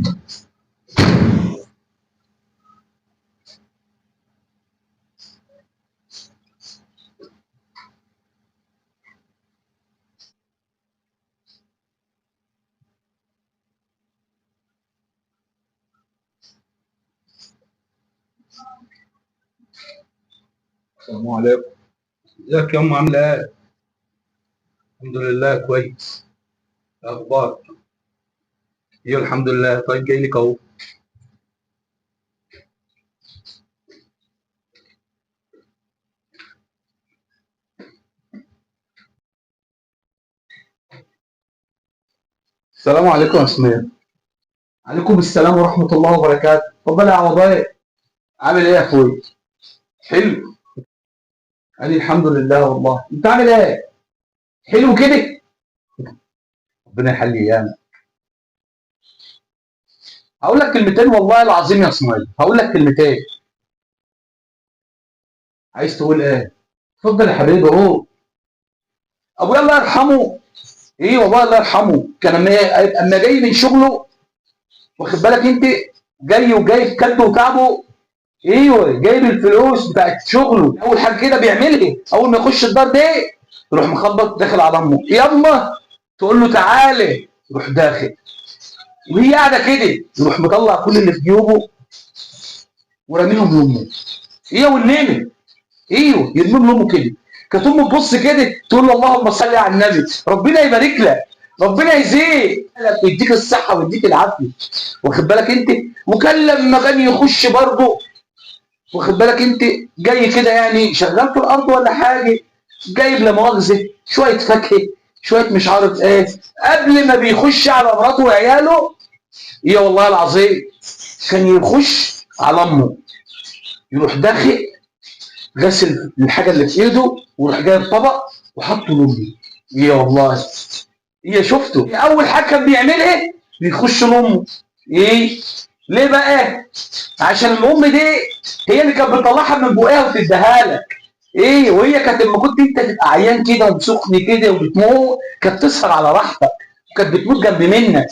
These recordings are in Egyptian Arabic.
السلام عليكم. ازيك يا ام، عامله ايه؟ الحمد لله كويس. اخبار ايه؟ الحمد لله. طيب جاي لك اهو. السلام عليكم يا سمير. عليكم السلام ورحمة الله وبركاته. اتفضل يا عوضاي. عامل ايه يا اخوي؟ حلو. قال لي الحمد لله. والله انت عامل ايه؟ حلو كده، ربنا يحلي ايامك. هقول لك كلمتين والله العظيم يا اسماعيل، هقول لك كلمتين. عايز تقول ايه؟ اتفضل يا حبيبي. اهو ابويا الله يرحمه، ايه والله الله يرحمه، كان اما جاي من شغله، واخد بالك انت، جاي وجايب كده وتعبه، ايوه جايب الفلوس بتاعت شغله. اول حاجة كده بيعملها اول ما يخش الدار دي، يروح مخبط داخل على امه، يما، تقول له تعالى، يروح داخل وهي قاعدة كده، يروح مطلع كل اللي في جيوبه وراميهم لامه. ايه والنعمة، ايوه يرميهم لامه كده. كانت امه تبص كده تقول له اللهم صل على النبي، ربنا يبارك لك، ربنا يزيد لك ويديك الصحة ويديك العافية، واخد بالك انت. وكان لما كان يخش برضه، واخد بالك انت، جاي كده يعني شغال في الارض ولا حاجة، جايب لا مؤاخذة شوية فاكهة شوية مش عارف ايه، قبل ما بيخش على مراته وعياله، ايه والله العظيم كان يخش على امه، يروح داخل غسل الحاجة اللي في ايده ويروح جايب طبق وحطه لامه. ايه والله، ايه شفته اول حاجة كان بيعملها ايه؟ بيخش لامه. ايه ليه بقى؟ عشان الام دي هي اللي كانت بتطلعها من بقها وتديها لك. ايه، وهي كانت لما كنت انت تبقى عيان كده وسخن كده وبتموت، كانت تسهر على راحتك وكانت بتموت جنب منك.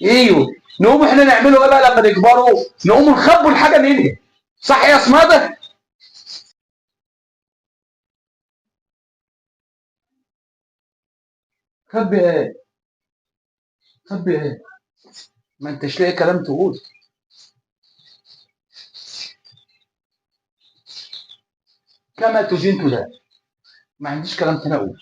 ايوه، نقوم احنا نعمله ايه بقى لما نكبروا؟ نقوم نخبوا الحاجة منها. صح يا صماده؟ خبي ايه؟ خبي ايه؟ ما انتش لاقي كلام تقول. كما تدين تدان. ما عنديش كلام تاني اقول.